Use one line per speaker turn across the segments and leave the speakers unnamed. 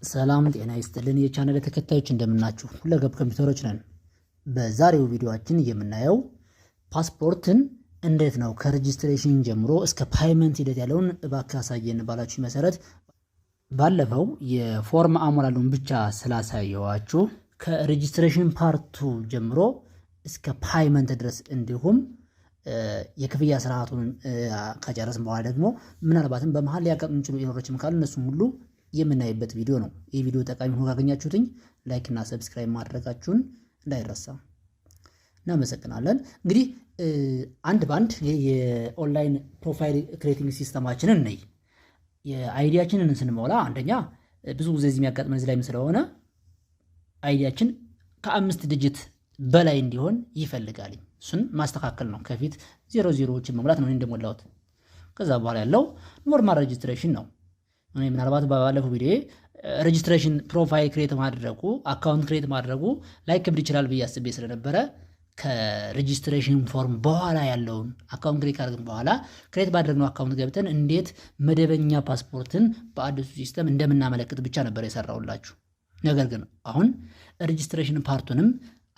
ሰላም ጤና ይስጥልን የቻናል ተከታዮች፣ እንደምናችሁ? ሁለገብ ኮምፒውተሮች ነን። በዛሬው ቪዲዮአችን የምናየው ፓስፖርትን እንዴት ነው ከ registration ጀምሮ እስከ payment ሂደት ያለውን እባክህ አሳየን ባላችሁ መሰረት፣ ባለፈው የ form አሞላሉን ብቻ ስላሳየዋችሁ ከ registration part ኡ ጀምሮ እስከ payment ድረስ፣ እንዲሁም የክፍያ ስርዓቱን ከጨረስን በኋላ ደግሞ ምናልባትም በመሀል ሊያጋጥሙ የሚችሉ error ኦችም ካሉ እነሱም ሁሉ የምናይበት ቪዲዮ ነው። ይህ ቪዲዮ ጠቃሚ ሆኖ ካገኛችሁትኝ like እና subscribe ማድረጋችሁን እንዳይረሳ። እናመሰግናለን። እንግዲህ አንድ በአንድ የ online profile creating system ኣችንን እንይ። የ ID ያችንን ስንሞላ አንደኛ ብዙ ጊዜ እዚህ የሚያጋጥመን እዚህ ላይም ስለሆነ ID ያችን ከ5 digit በላይ እንዲሆን ይፈልጋል። እሱን ማስተካከል ነው። ከፊት ዜሮ ዜሮዎችን መሙላት ነው እንደሞላሁት። ከዛ በኋላ ያለው normal registration ነው። እኔ ምናልባት ባለፈው ቪዲዮ registration profile create ማድረጉ፣ account create ማድረጉ ላይከብድ ይችላል ብዬ አስቤ ስለነበረ ከ registration form በኋላ ያለውን፣ account create ካደረግን በኋላ create ባደረግነው account ገብተን እንዴት መደበኛ ፓስፖርትን በአዲሱ system እንደምናመለክት ብቻ ነበር የሰራሁላችሁ። ነገር ግን አሁን registration part ኡንም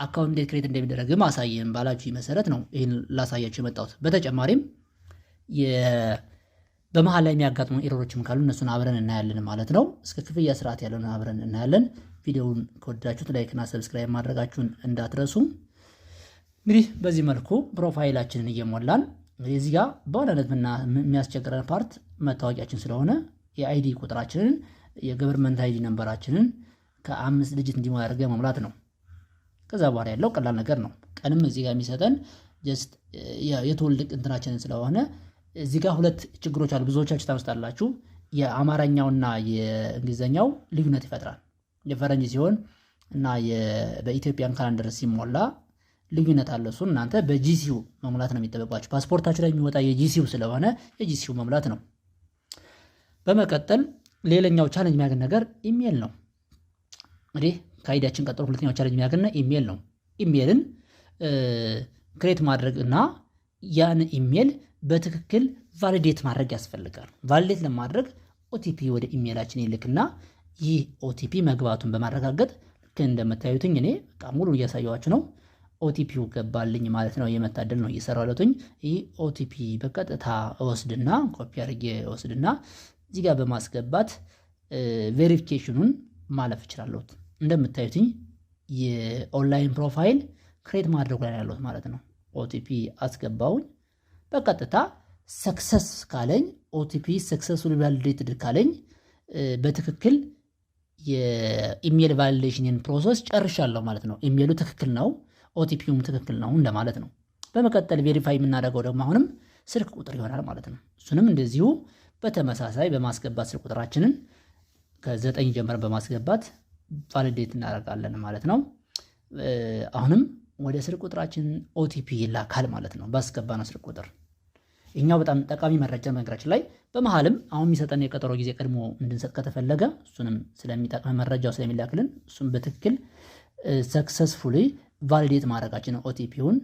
account እንዴት create እንደሚደረግም አሳየን ባላችሁ መሰረት ነው ይህን ላሳያችሁ የመጣሁት። በተጨማሪም በመሀል ላይ የሚያጋጥሙ error ኦችም ካሉ እነሱን አብረን እናያለን ማለት ነው። እስከ ክፍያ ስርዓት ያለውን አብረን እናያለን። ቪዲዮውን ከወደዳችሁት like ና subscribe ማድረጋችሁን እንዳትረሱ። እንግዲህ በዚህ መልኩ profile ኣችንን እየሞላን፣ እንግዲህ እዚህ ጋር በዋናነት የሚያስቸግረን part መታወቂያችን ስለሆነ የ ID ቁጥራችንን፣ የ government ID number ኣችንን ከ5 digit እንዲሞላ አድርገን መሙላት ነው። ከዛ በኋላ ያለው ቀላል ነገር ነው። ቀንም እዚህ ጋር የሚሰጠን just የትውልድ እንትናችንን ስለሆነ እዚህ ጋር ሁለት ችግሮች አሉ። ብዙዎቻችሁ ታመስጣላችሁ። የአማርኛውና የእንግሊዝኛው ልዩነት ይፈጥራል። የፈረንጅ ሲሆን እና በ Ethiopian calendar ሲሞላ ልዩነት አለ። እሱን እናንተ በ GC ው መሙላት ነው የሚጠበቅባችሁ። ፓስፖርታችሁ ላይ የሚወጣ የ GC ው ስለሆነ የ GC ው መሙላት ነው። በመቀጠል ሌላኛው challenge የሚያገኝ ነገር ኢሜል ነው። እንግዲህ ከ ID ያችን ቀጥሎ ሁለተኛው challenge የሚያገኝ ኢሜል ነው። ኢሜልን create ማድረግ እና ያን ኢሜል በትክክል validate ማድረግ ያስፈልጋል። Validate ለማድረግ OTP ወደ ኢሜላችን ይልክና ይህ OTP መግባቱን በማረጋገጥ፣ ልክ እንደምታዩትኝ እኔ በቃ ሙሉ እያሳየኋችሁ ነው። OTP ው ገባልኝ ማለት ነው። የመታደል ነው እየሰራሁ ያለሁትኝ። ይህ OTP በቀጥታ እወስድና፣ ኮፒ አድርጌ እወስድና እዚህ ጋር በማስገባት verification ኑን ማለፍ እችላለሁ። እንደምታዩትኝ የ online profile create ማድረጉ ላይ ያለሁት ማለት ነው። OTP አስገባውኝ፣ በቀጥታ success ካለኝ፣ OTP successful validated ካለኝ በትክክል የ email validation ን process ጨርሻለሁ ማለት ነው። ኢሜሉ ትክክል ነው፣ OTP ውም ትክክል ነው እንደማለት ነው። በመቀጠል verify የምናደርገው ደግሞ አሁንም ስልክ ቁጥር ይሆናል ማለት ነው። እሱንም እንደዚሁ በተመሳሳይ በማስገባት፣ ስልክ ቁጥራችንን ከ9 ጀምረን በማስገባት validate እናደርጋለን ማለት ነው። አሁንም ወደ ስልክ ቁጥራችን OTP ይላካል ማለት ነው፣ ባስገባነው ስልክ ቁጥር። ይኛው በጣም ጠቃሚ መረጃ። በነገራችን ላይ በመሀልም አሁን የሚሰጠን የቀጠሮ ጊዜ ቀድሞ እንድንሰጥ ከተፈለገ እሱንም ስለሚጠቅመ መረጃው ስለሚላክልን እሱም በትክክል successfully validate ማድረጋችንን፣ OTP ውን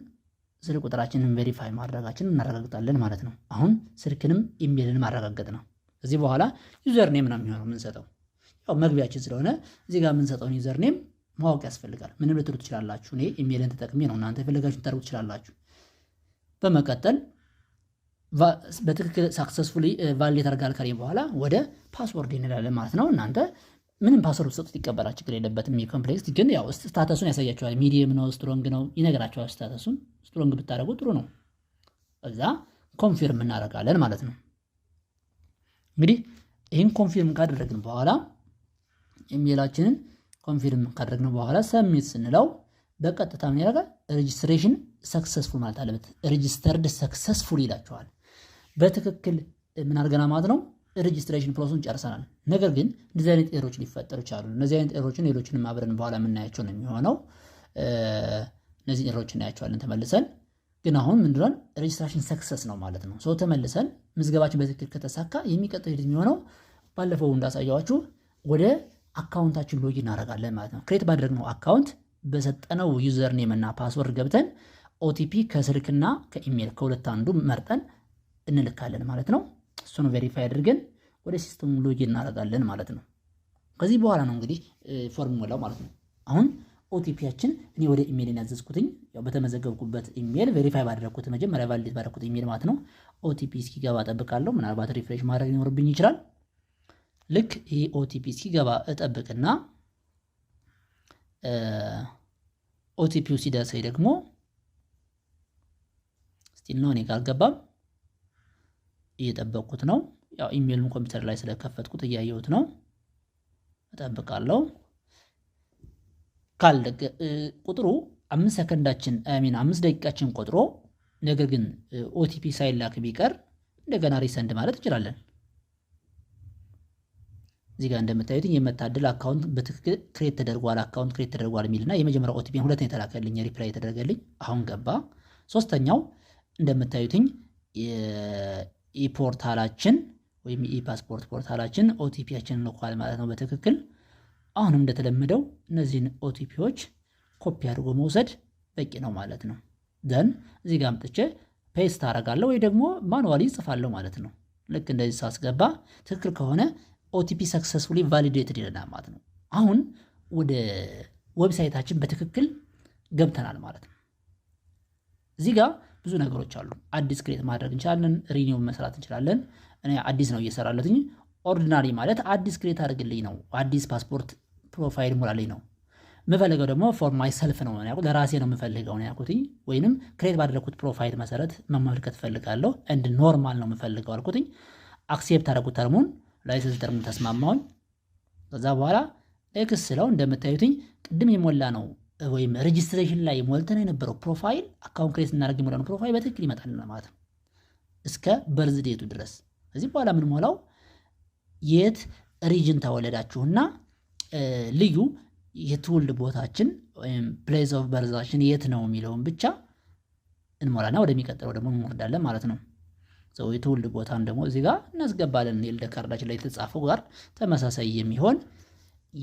ስልክ ቁጥራችንን verify ማድረጋችንን እናረጋግጣለን ማለት ነው። አሁን ስልክንም ኢሜልን ማረጋገጥ ነው። ከዚህ በኋላ username ነው የሚሆነው የምንሰጠው። ያው መግቢያችን ስለሆነ እዚህ ጋር የምንሰጠውን username ማወቅ ያስፈልጋል። ምንም ልትሉ ትችላላችሁ። እኔ ኢሜልን ተጠቅሜ ነው፣ እናንተ የፈለጋችሁን ታደርጉ ትችላላችሁ። በመቀጠል በትክክል successfully validate አድርጋል ካለኝ በኋላ ወደ password እንሄዳለን ማለት ነው። እናንተ ምንም password ብትሰጡት ይቀበላል፣ ችግር የለበትም። Complex ግን ያው status ኡን ያሳያቸዋል። Medium ነው፣ strong ነው ይነግራቸዋል status ኡን። Strong ብታደርጉ ጥሩ ነው። እዛ confirm እናደርጋለን ማለት ነው። እንግዲህ ይህን confirm ካደረግን በኋላ፣ ኢሜላችንን confirm ካደረግን በኋላ submit ስንለው በቀጥታ ምን ያደርጋል? Registration successful ማለት አለበት። Registered successful ይላቸዋል። በትክክል ምን አድርገናል ማለት ነው? Registration process ኡን ጨርሰናል። ነገር ግን እንደዚህ አይነት error ኦች ሊፈጠሩ ይችላሉ። እነዚህ አይነት error ኦችን ሌሎችንም አብረን በኋላ የምናያቸው ነው የሚሆነው። እነዚህ error ኦች እናያቸዋለን ተመልሰን። ግን አሁን ምንድነው? Registration success ነው ማለት ነው። So ተመልሰን ምዝገባችን በትክክል ከተሳካ የሚቀጥል ሂደት የሚሆነው ባለፈው እንዳሳየኋችሁ ወደ account ኣችን login እናደርጋለን ማለት ነው። Create ባደረግነው account በሰጠነው username እና password ገብተን OTP ከስልክና ከኢሜል ከሁለት አንዱ መርጠን እንልካለን ማለት ነው። እሱን verify አድርገን ወደ system ኡ login እናደርጋለን ማለት ነው። ከዚህ በኋላ ነው እንግዲህ ፎርም ሞላው ማለት ነው። አሁን OTP ያችን እኔ ወደ ኢሜይል ያዘዝኩትኝ፣ ያው በተመዘገብኩበት ኢሜይል verify ባደረግኩት፣ መጀመሪያ validate ባደረግኩት ኢሜይል ማለት ነው። OTP እስኪገባ እጠብቃለሁ። ምናልባት refresh ማድረግ ሊኖርብኝ ይችላል። ልክ ይህ OTP እስኪገባ እጠብቅና OTP ው ሲደርሰኝ ደግሞ፣ still ነው እኔ ጋር አልገባም፣ እየጠበቅኩት ነው። ያው ኢሜይሉን ኮምፒውተር ላይ ስለከፈትኩት እያየሁት ነው። እጠብቃለሁ። ካለ ቁጥሩ 5 ሰከንዳችን፣ I mean 5 ደቂቃችን ቆጥሮ ነገር ግን OTP ሳይላክ ቢቀር እንደገና resend ማለት እንችላለን። እዚህ ጋር እንደምታዩት የመታደል account በትክክል create ተደርጓል፣ account create ተደርጓል የሚልና የመጀመሪያው OTP ሁለተኛ የተላከልኝ፣ reply የተደረገልኝ አሁን ገባ። ሶስተኛው እንደምታዩትኝ የ e-portal ኣችን ወይም የ e-passport portal ኣችን OTP ያችንን ልኳል ማለት ነው በትክክል። አሁንም እንደተለመደው እነዚህን OTP ዎች copy አድርጎ መውሰድ በቂ ነው ማለት ነው። Then እዚህ ጋር አምጥቼ paste አደርጋለሁ ወይ ደግሞ manually እጽፋለሁ ማለት ነው። ልክ እንደዚህ ሳስገባ ትክክል ከሆነ OTP successfully validated ይለናል ማለት ነው። አሁን ወደ website ኣችን በትክክል ገብተናል ማለት ነው። እዚህ ጋር ብዙ ነገሮች አሉ። አዲስ create ማድረግ እንችላለን። Renew መስራት እንችላለን። እኔ አዲስ ነው እየሰራለትኝ። Ordinary ማለት አዲስ create አድርግልኝ ነው። አዲስ ፓስፖርት profile ሙላልኝ ነው። የምፈልገው ደግሞ for myself ነው ያልኩት፣ ለራሴ ነው የምፈልገው ነው ያልኩትኝ። ወይንም create ባደረግኩት profile መሰረት መመልከት እፈልጋለሁ። And normal ነው የምፈልገው አልኩትኝ። Accept አደረጉት term ኡን፣ license term ኡን ተስማማሁኝ። ከዛ በኋላ next ስለው እንደምታዩትኝ ቅድም የሞላነው ወይም registration ላይ ሞልተን የነበረው profile፣ account create ስናደርግ የሞላነው profile በትክክል ይመጣል ማለት ነው እስከ birth date ኡ ድረስ። ከዚህ በኋላ የምንሞላው የት region ተወለዳችሁና ልዩ የትውልድ ቦታችን ወይም place of birth ኣችን የት ነው የሚለውን ብቻ እንሞላና ወደሚቀጥለው ደግሞ እንወርዳለን ማለት ነው። የትውልድ ቦታን ደግሞ እዚህ ጋር እናስገባለን። የልደት ካርዳችን ላይ የተጻፈው ጋር ተመሳሳይ የሚሆን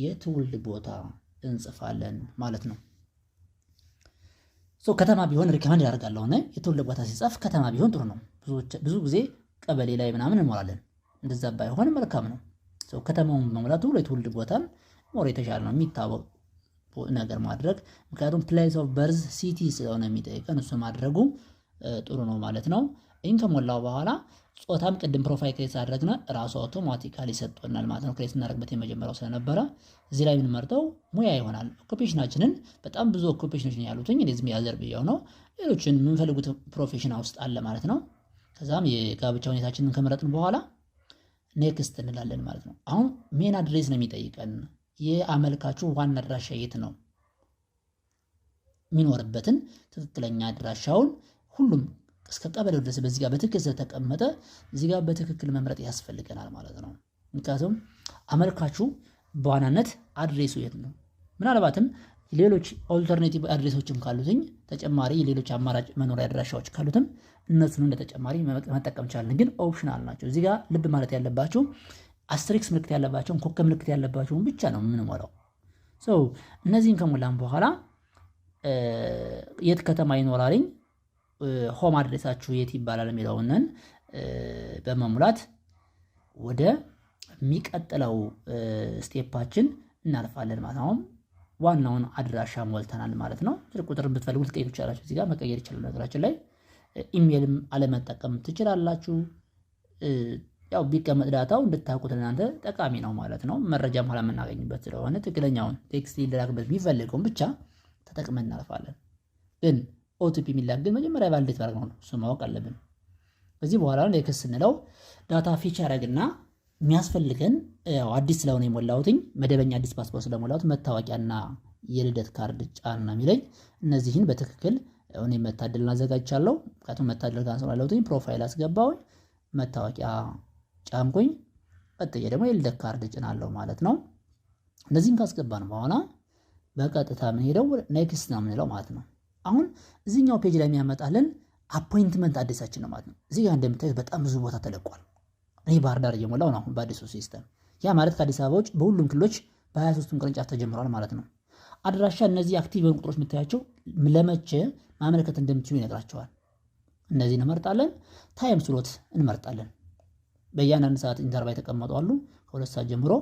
የትውልድ ቦታ እንጽፋለን ማለት ነው። ከተማ ቢሆን recommend ያደርጋለሁ። የትውልድ ቦታ ሲጻፍ ከተማ ቢሆን ጥሩ ነው። ብዙ ጊዜ ቀበሌ ላይ ምናምን እንሞላለን። እንደዛ ባይሆን መልካም ነው። ከተማውን መሙላቱ የትውልድ ቦታን more የተሻለ ነው የሚታወቅ ነገር ማድረግ። ምክንያቱም place of birth city ስለሆነ የሚጠይቀን እሱ ማድረጉ ጥሩ ነው ማለት ነው። ይህን ከሞላው በኋላ ጾታም ቅድም profile create አደረግነ ራሱ automatically ሰጥቶናል ማለት ነው። Create እናደርግበት የመጀመሪያው ስለነበረ እዚህ ላይ የምንመርጠው ሙያ ይሆናል። Occupation ኣችንን፣ በጣም ብዙ occupation ኖች ነው ያሉትኝ፣ እኔ ዝም other ብያው ነው። ሌሎችን የምንፈልጉት profession ውስጥ አለ ማለት ነው። ከዛም የጋብቻ ሁኔታችንን ከመረጥን በኋላ next እንላለን ማለት ነው። አሁን main address ነው የሚጠይቀን። የአመልካቹ ዋና አድራሻ የት ነው፣ የሚኖርበትን ትክክለኛ አድራሻውን ሁሉም እስከ ቀበሌው ድረስ በዚህ ጋር በትክክል ስለተቀመጠ እዚህ ጋር በትክክል መምረጥ ያስፈልገናል ማለት ነው። ምክንያቱም አመልካቹ በዋናነት address ኡ የት ነው? ምናልባትም ሌሎች alternative address ኦችም ካሉትኝ፣ ተጨማሪ ሌሎች አማራጭ መኖሪያ አድራሻዎች ካሉትም እነሱን እንደ ተጨማሪ መጠቀም እንችላለን። ግን optional ናቸው። እዚህ ጋር ልብ ማለት ያለባቸው asterisk ምልክት ያለባቸውን፣ ኮከብ ምልክት ያለባቸውን ብቻ ነው የምንሞላው። እነዚህን ከሞላን በኋላ የት ከተማ ይኖራልኝ፣ home address ኣችሁ የት ይባላል የሚለውንን በመሙላት ወደ የሚቀጥለው step ኣችን እናልፋለን ማለት ነው። አሁን ዋናውን አድራሻ ሞልተናል ማለት ነው። ስልክ ቁጥር ብትፈልጉ ልትቀይሩ ትችላላችሁ። እዚህ ጋር መቀየር ይቻላል። ነገራችን ላይ ኢሜይልም አለመጠቀም ትችላላችሁ። ያው ቢቀመጥ data ው እንድታውቁት እናንተ ጠቃሚ ነው ማለት ነው። መረጃም ኋላ የምናገኝበት ስለሆነ ትክክለኛውን text ሊላክበት የሚፈልገውን ብቻ ተጠቅመን እናልፋለን። ግን OTP የሚላክ ግን መጀመሪያ validate ባደረግነው ነው፣ እሱ ማወቅ አለብን። ከዚህ በኋላ next ስንለው data fetch ያደርግና የሚያስፈልገን ያው አዲስ ስለሆነ የሞላሁትኝ፣ መደበኛ አዲስ ፓስፖርት ስለሞላሁት መታወቂያና የልደት ካርድ ጫን ነው የሚለኝ። እነዚህን በትክክል እኔ መታደልን አዘጋጅቻለሁ። ምክንያቱም መታደል ጋር ስላለሁትኝ profile አስገባሁኝ፣ መታወቂያ ጫንኩኝ፣ ቀጥዬ ደግሞ የልደት ካርድ ጭናለሁ ማለት ነው። እነዚህን ካስገባን በኋላ በቀጥታ የምንሄደው next ነው የምንለው ማለት ነው። አሁን እዚህኛው page ላይ የሚያመጣልን appointment address ኣችን ነው ማለት ነው። እዚህ ጋር እንደምታዩት በጣም ብዙ ቦታ ተለቋል። እኔ ባህር ዳር እየሞላው ነው አሁን በአዲሱ system። ያ ማለት ከአዲስ አበባ ውጭ በሁሉም ክልሎች በ23ቱም ቅርንጫፍ ተጀምሯል ማለት ነው። አድራሻ እነዚህ active የሆኑ ቁጥሮች የምታያቸው ለመቼ ማመልከት እንደምትችሉ ይነግራቸዋል። እነዚህን እንመርጣለን። Time slot እንመርጣለን። በእያንዳንዱ ሰዓት interval የተቀመጡ አሉ። ከ2 ሰዓት ጀምሮ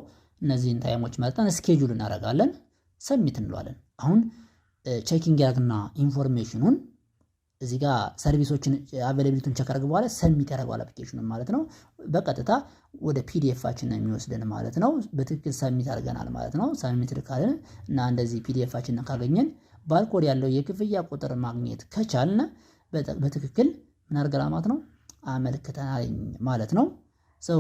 እነዚህን time ኦች መርጠን schedule እናደርጋለን። Submit እንለዋለን። አሁን checking ያደርግና information ኑን እዚህ ጋር service ኦችን availability ውን check ካደረገ በኋላ submit ያደርገዋል application ኑን ማለት ነው። በቀጥታ ወደ PDF ኣችን ነው የሚወስደን ማለት ነው። በትክክል submit አድርገናል ማለት ነው። Submit ካልን እና እንደዚህ PDF ኣችንን ካገኘን፣ barcode ያለው የክፍያ ቁጥር ማግኘት ከቻልን በትክክል ምን አድርገናል ማለት ነው? አመልክተናል ማለት ነው። So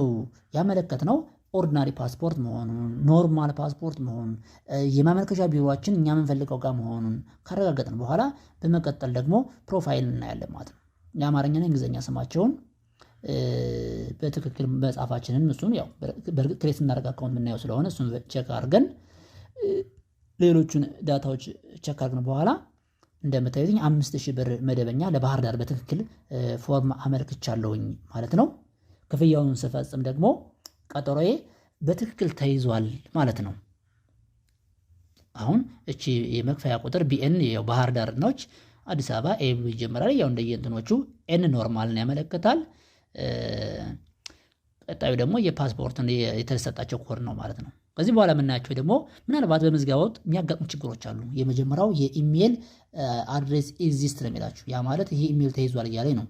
ያመለከትነው ordinary ፓስፖርት መሆኑን፣ normal ፓስፖርት መሆኑን፣ የማመልከቻ ቢሮአችን እኛ የምንፈልገው ጋር መሆኑን ካረጋገጥን በኋላ በመቀጠል ደግሞ profile እናያለን ማለት ነው። የአማርኛና የእንግሊዝኛ ስማቸውን በትክክል መጻፋችንን፣ እሱን ያው በእርግጥ create ስናደርግ account የምናየው ስለሆነ እሱን check አድርገን፣ ሌሎቹን data ዎች check አድርገን በኋላ እንደምታዩትኝ 5,000 ብር መደበኛ ለባህር ዳር በትክክል ፎርም አመልክቻለሁኝ ማለት ነው። ክፍያውን ስፈጽም ደግሞ ቀጠሮዬ በትክክል ተይዟል ማለት ነው። አሁን እቺ የመክፈያ ቁጥር BN ባህር ዳር ነች። አዲስ አበባ A ብሎ ይጀምራል። ያው እንደየእንትኖቹ N normal ን ያመለክታል። ቀጣዩ ደግሞ የፓስፖርትን የተሰጣቸው ኮድ ነው ማለት ነው። ከዚህ በኋላ የምናያቸው ደግሞ ምናልባት በምዝገባ ወቅት የሚያጋጥሙ ችግሮች አሉ። የመጀመሪያው የ email address exist ነው የሚላችሁ። ያ ማለት ይሄ ኢሜል ተይዟል እያለኝ ነው።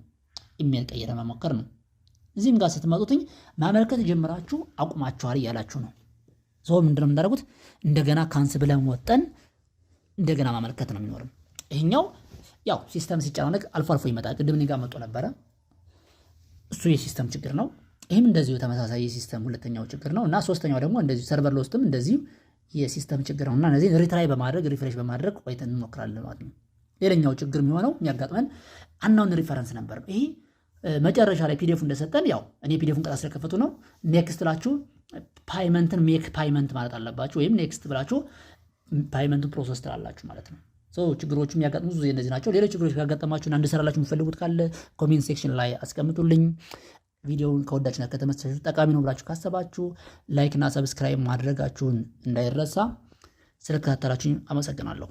ኢሜል ቀይረ መሞከር ነው። እዚህም ጋር ስትመጡትኝ ማመልከት ጀምራችሁ አቁማችኋል እያላችሁ ነው። So ምንድነው የምታደርጉት? እንደገና cancel ብለን ወጠን እንደገና ማመልከት ነው የሚኖርም። ይሄኛው ያው system ሲጨናነቅ አልፎ አልፎ ይመጣል። ቅድም እኔ ጋር መጥቶ ነበረ። እሱ የ system ችግር ነው። ይህም እንደዚሁ ተመሳሳይ የ system ሁለተኛው ችግር ነው። እና ሶስተኛው ደግሞ እንደዚሁ server lost ም እንደዚሁ የ system ችግር ነው። እና እነዚህን retry በማድረግ፣ refresh በማድረግ ቆይተን እንሞክራለን ማለት ነው። ሌላኛው ችግር የሚሆነው የሚያጋጥመን unknown reference number። ይሄ መጨረሻ ላይ PDF ኡ እንደሰጠን፣ ያው እኔ PDF ኡን ቀጥታ ስለከፈቱ ነው። Next ብላችሁ payment ን make payment ማለት አለባችሁ፣ ወይም next ብላችሁ payment ኡን process ትላላችሁ ማለት ነው። ችግሮቹ የሚያጋጥሙ ብዙ እነዚህ ናቸው። ሌሎች ችግሮች ካጋጠማችሁና እንድሰራላችሁ የምትፈልጉት ካለ comment section ላይ አስቀምጡልኝ። ቪዲዮውን ከወዳችሁና ከተመቻችሁ፣ ጠቃሚ ነው ብላችሁ ካሰባችሁ like እና subscribe ማድረጋችሁን እንዳይረሳ። ስለተከታተላችሁኝ አመሰግናለሁ።